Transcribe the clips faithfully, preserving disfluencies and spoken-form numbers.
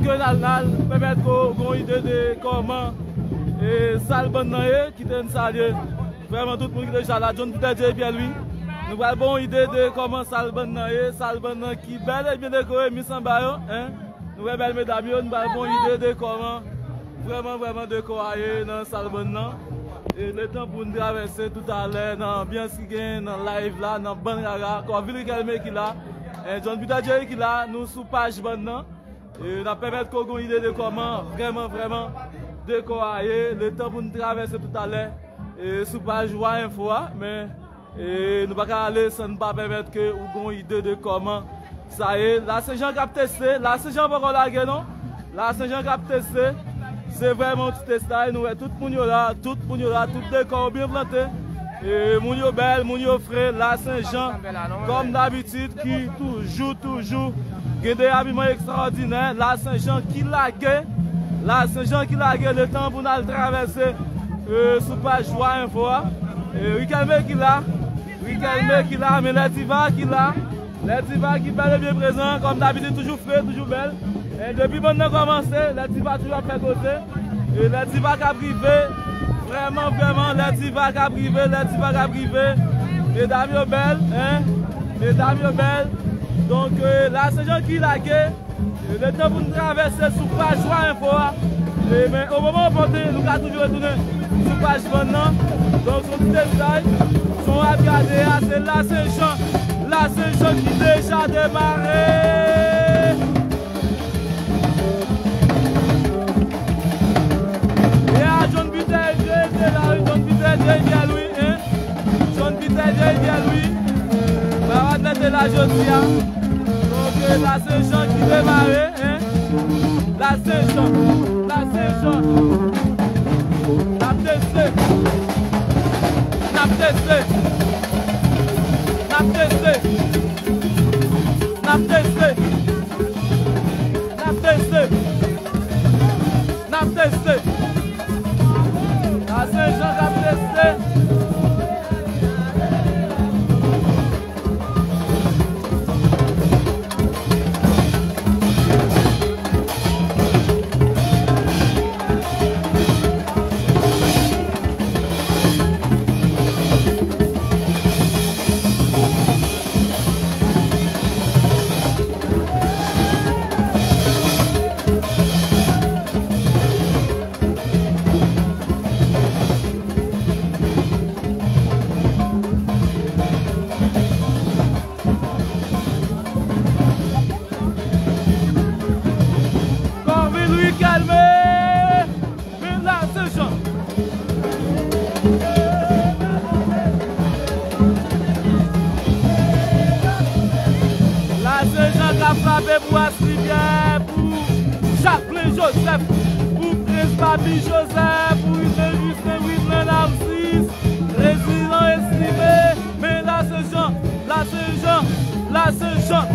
Ke n al, n al pèmèt ke w gen yon ide de kòman e sal bann nan ye, kite n salye vrèman tout moun ki deja la. John Peter J. Pierre Louis, nou pral ba w yon ide de kòman sal bann nan ye, sal bann nan ki bèl e byen dekore, mis anba yo, en. Nou wè bèl medam yo, nou pral ba w yon ide de kòman vrèman, vrèman dekò a ye nan sal bann nan. E letan pou n travèse toutalè nan anbyans ki genyen nan live la, nan bann rara, Corvil Riquelme ki la, en, John Peter Jerry ki la, nou sou paj bann nan. E n ap pèmèt ke w gen yon ide de kòman vrèman, vrèman dekò a ye. Letan pou n travèse toutalè, e sou paj Wa Info a, men, e nou pa ka ale san n pa pèmèt ke ou gen yon ide de kòman sa ye. La Sen Jan k ap teste, La Sen Jan poko lage non. La Sen Jan k ap teste. Se vrèman yon ti testay. Nou wè tout moun yo la, tout moun yo la, tout dekò yo byen plante. E moun yo bèl, moun yo fre. La Sen Jan, kòm dabitid, ki toujou, toujou gen de abiman ekstraòdinè. La Sen Jan ki lage, La Sen Jan ki lage, letan pou n al travèse, e, sou paj Wa Info a. E, Riquelme ki la, Riquelme ki la, men Lèdiva ki la. Lèdiva ki bèl e byen prezan, kòm dabitid, toujou fre, toujou bèl. E depi bann nan kòmanse, Lèdiva toujou ap fè koze. E Lèdiva k ap rive, vrèman, vrèman, Lèdiva k ap rive, Lèdiva k ap rive. Medam yo bèl, en, medam yo bèl. Donk, e, La Sen Jan ki lage. E letan pou n travèse sou paj Wa Info a. E, men, o moman opòtin, nou ka toujou retounen sou paj bann nan. Donk, se yon ti detay. Sa w ap gade a, se La Sen Jan. La Sen Jan ki deja demare. E a John Peter J. Pierre Louis, John Peter J. Pierre Louis, en. John Peter J. Pierre Louis, parad mete la jodi a. Donk, e, La Sen Jan ki demare, en. La Sen Jan, La Sen Jan. N ap teste. N ap teste. N ap teste. N ap teste. N ap teste. N ap teste. La Sen Jan k ap teste. Corvil Riquelme, men La Sen Jan. La Sen Jan k ap frape pou Asrivière, pou Jacquelin Joseph, pou Prince Baby Joseph, pou Ridley Justin, Ridley Narcisse, Prezidan Estimé, men La Sen Jan, La Sen Jan, La Sen Jan.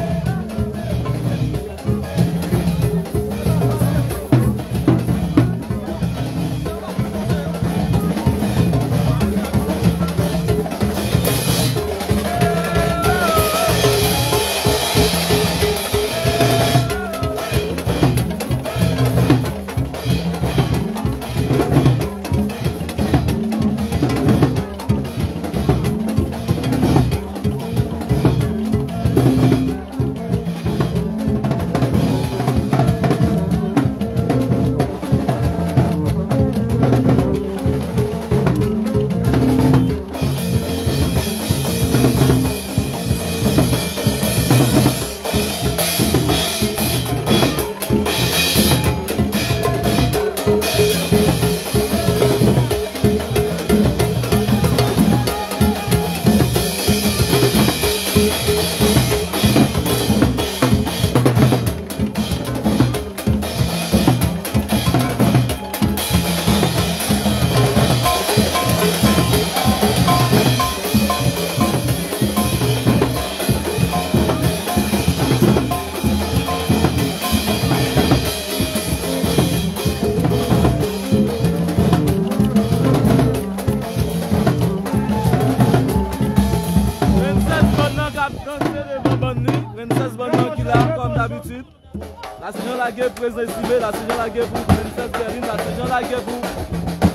Lage pou Prezidan Estimé, Lasenjan lage pou Prensès Guerline, Lasenjan lage pou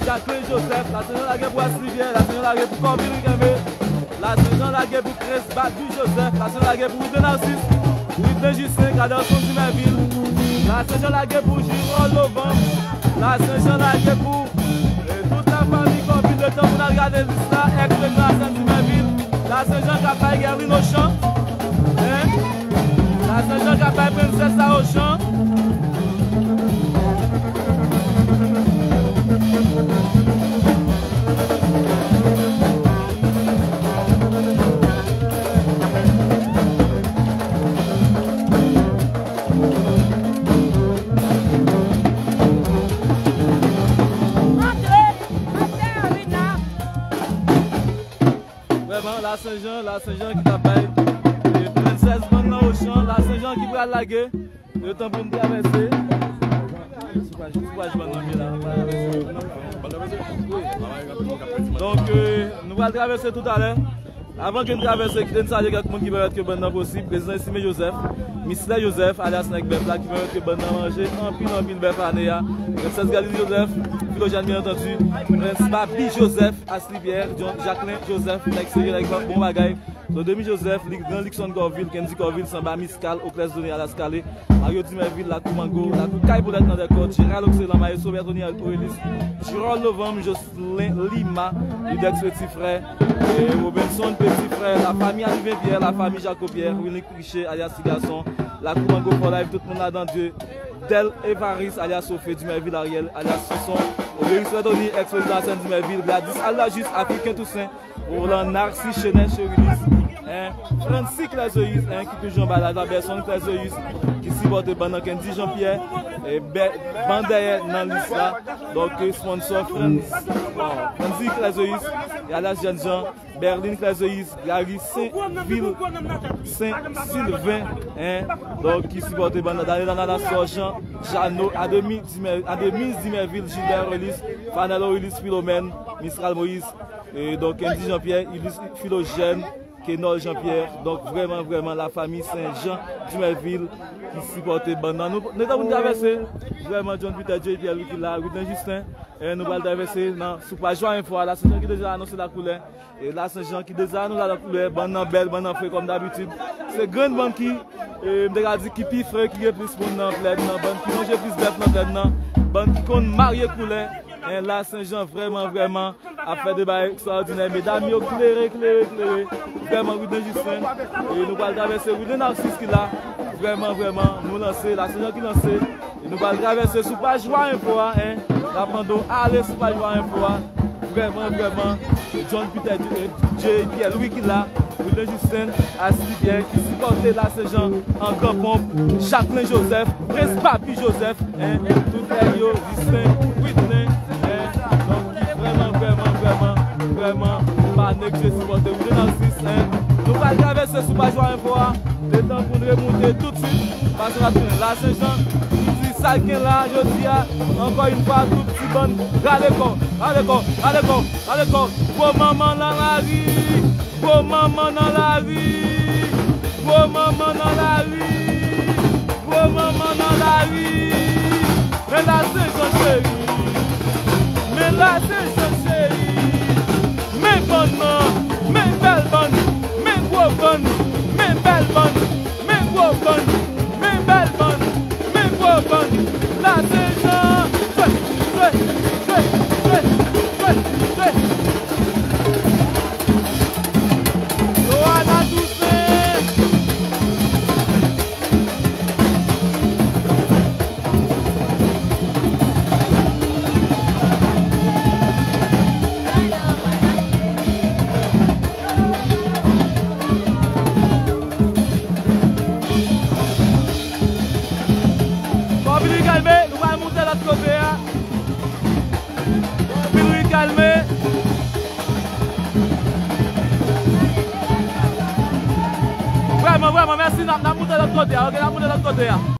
Jacqueline Joseph, Lasenjan lage pou Aslivière, Lasenjan lage pou Corville Riquelme, Lasenjan lage pou Prince Baby Joseph, Lasenjan lage pou Widley Narcisse, Widley Justin, Kaderson Dumervil, Lasenjan lage pou Girol Lovanm, Lasenjan lage pou, eh, tout lafanmi Corville. Letan pou n al gade lis la, èks Prezidan Lasenjan Dumervil, Lasenjan k ap bay Guerline Ochan, en? Lasenjan k ap bay Prensès la Ochan. Vrèman, Lasenjan, Lasenjan ki t ap bay, e, Prensès bann nan Ochan, Lasenjan ki pral lage. Letan pou n travèse. Sou paj, sou paj bann nan, men la. Donk, e, nou pral travèse toutalè. Avan ke n travèse, kite n salye kèk moun ki pèmèt ke bann nan posib. Prezidan Estimé Joseph, Mislè Joseph, alyas Nèg Bèf la, ki pèmèt ke bann nan manje anpil, anpil bèf ane a. Prensès Guerline Joseph, Filojèn, byen antandi, Prens Baby Joseph, Aslivière, John, Jacqueline Joseph, nèg serye, nèg bon bagay. Dodemy Joseph, Lig-, Gran Luckson Corville, Kendy Corville, Sanba Miskal, Oclès Dony, alyas Kale, Mario Dumervil, Lakou Mango, Lakou Kay Bolèt nan Dèkòt, Gérald Oxelan, Maestro Bertony Aurelis, Girol Lovanm, Jocelyn Lima, Lidex Petit Frè, e, Robinson Petit Frè, lafanmi Aliven Pierre, lafanmi Jaco Pierre, Wilnick Richer, alyas Ti Gason, Lakou Mango for Life, tout moun ladan, Dieu, Del Evaris, alyas Sofe, Dumervil Ariel, alyas Sison, Obéris Bertony, èks Prezidan Lasenjan Dumervil, Gladys Aldajus, Africain Toussaint, Roland Narcisse, Chenè Cherilis, en, Francy Claiseus, en, ki toujou anba la, Daverson Claiseus, ki sipòte bann nan, Kendy Jean-Pierre, e, bè-, ban dèyè nan lis la. Donk, e, sponsor Frantz, bon, Francy Claiseus, e alyas Jèn Jan, Berlin Claiseus, Gary Saint-Vil, Saint-Sylvain, en, donk, ki sipòte bann nan, Daniel Ananas, Jean Jeannot, Ademi Dimer-, Ademise Dimervil, Gilbert Aurelis, Fanel Aurelis, Philomène, Mistral Moïse, e donk, Kendy Jean-Pierre, Ulysse Philogène, Kenol Jean-Pierre, donk, vrèman, vrèman, lafanmi Saint-Jean Dumervil ki sipòte bann nan. Nou, nou ta pou n travèse, vrèman, John Peter, J P L ki la, Wilden Justin, e nou pral travèse nan, sou paj Joie Info a, Lasenjan ki deja anonse lakoulè, e Lasenjan ki deja anonse lakoulè, bann nan bèl, bann nan fre kòm dabitid. Se grenn bann ki, e, m te ka di ki pi fre, ki gen plis moun nan plèn nan, bann ki manje plis bèf nan plèn nan, bann ki konn marye koulè, en, Lasenjan vrèman, vrèman, ap fè de bagay ekstraòdinè. Medam yo klere, klere, klere. Vrèman, Wilden Justin. E nou pral travèse Wilden Narcisse ki la. Vrèman, vrèman, nou lanse. Lasenjan ki lanse. E nou pral travèse sou paj Joie Info a, en. N ap mande w ale sou paj Joie Info a. Vrèman, vrèman, John Peter, e, J P L, wi, ki la. Wilden Justin, Aslivière, ki sipòte Lasenjan an gran ponp, Jacqueline Joseph, Prince Papi Joseph, en, tout nèg yo, Justin, Whitney, en, donk, ki vrèman, vrèman, vrèman, vrèman pa neglije sipòte Wilden Narcisse, en. Nou pral travèse sou paj Joie Info a, letan pou n remoute toutswit, paske n ap tounen Lasenjan, nou di sa k gen la, jodi a, ankò yon fwa, tout ti bann, rale kò, rale kò, rale kò, rale kò, gwo manman nan lari! Gwo manman nan lari! Gwo manman nan lari! Gwo manman nan lari! Men Lasenjan cheri! Men Lasenjan cheri! Men bann nan! Men bèl bann! Men gwo bann! Men bèl bann! Men gwo bann, men bèl bann, men gwo bann. Lasenjan, jwe, jwe, jwe. Joana Toussaint. Corville Riquelme, nou pral moute lòt kote a. Corville Riquelme. Vrèman, vrèman, mèsi, n ap, n ap moute lòt kote a, oke, n ap moute lòt kote a.